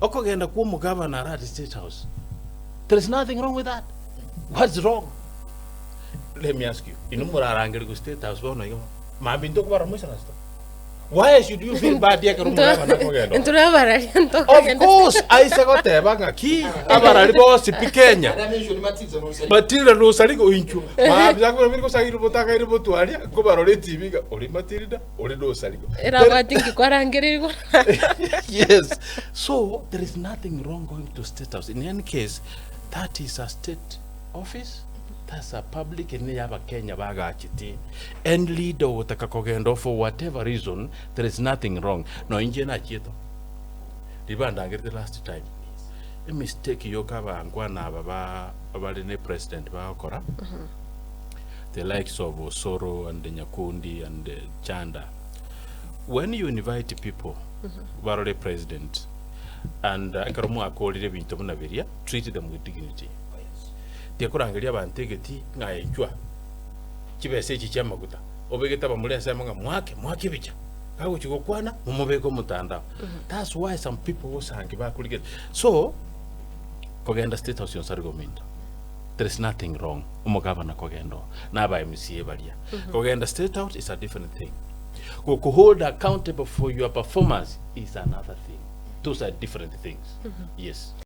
Okogenda kwa omogavana are at State House, there is nothing wrong with that. What's wrong? Let me ask you, inwe morarangerigwe State House bono iga bono, mambia intokobara moisaranse to? Why should you feel bad ekero omogavana akogenda ororo? Intwe abarari Of ntokogenda course, aise goteba ng'aki abarari bonsi pi Kenya Matilda nosarigo inchuo mambia akobera biri gosagire botakaire botwaria nkobarora etibi iga ori Matilda ori nosarigo. Erabwati nki kwarangerigwa. Yes, so there is nothing wrong going to State House. In any case, that is a state office, that's a public ere ya abakenya bagachete. Any leader ogotaka kogenda oo for whatever reason, there is nothing wrong. Nonya inche nachiete oo, riria bandangerete last time, emistake yoka abankwana aba ba bare ne president bagokora, the likes of Osoro and Nyakundi and Chanda, when you invite people barore president and ekero mwakorire ebinto buna biria, treat them with dignity. Tikorangeria abanto egeti ng'a inchwa chibesa echi chi'amaguta, obegete abamura ensemo ng'a mwake, mwake ebicha. Kagochia gokwana, momobeke omotandao. That's why some people gosangi bakorigereria. So, kogenda State House yonsi are gominto, there is nothing wrong omogavana kogenda oo, na aba MCA baria. Kogenda State House is a different thing. Gokohold accountable for your performance is another thing. Those are different things. Yes.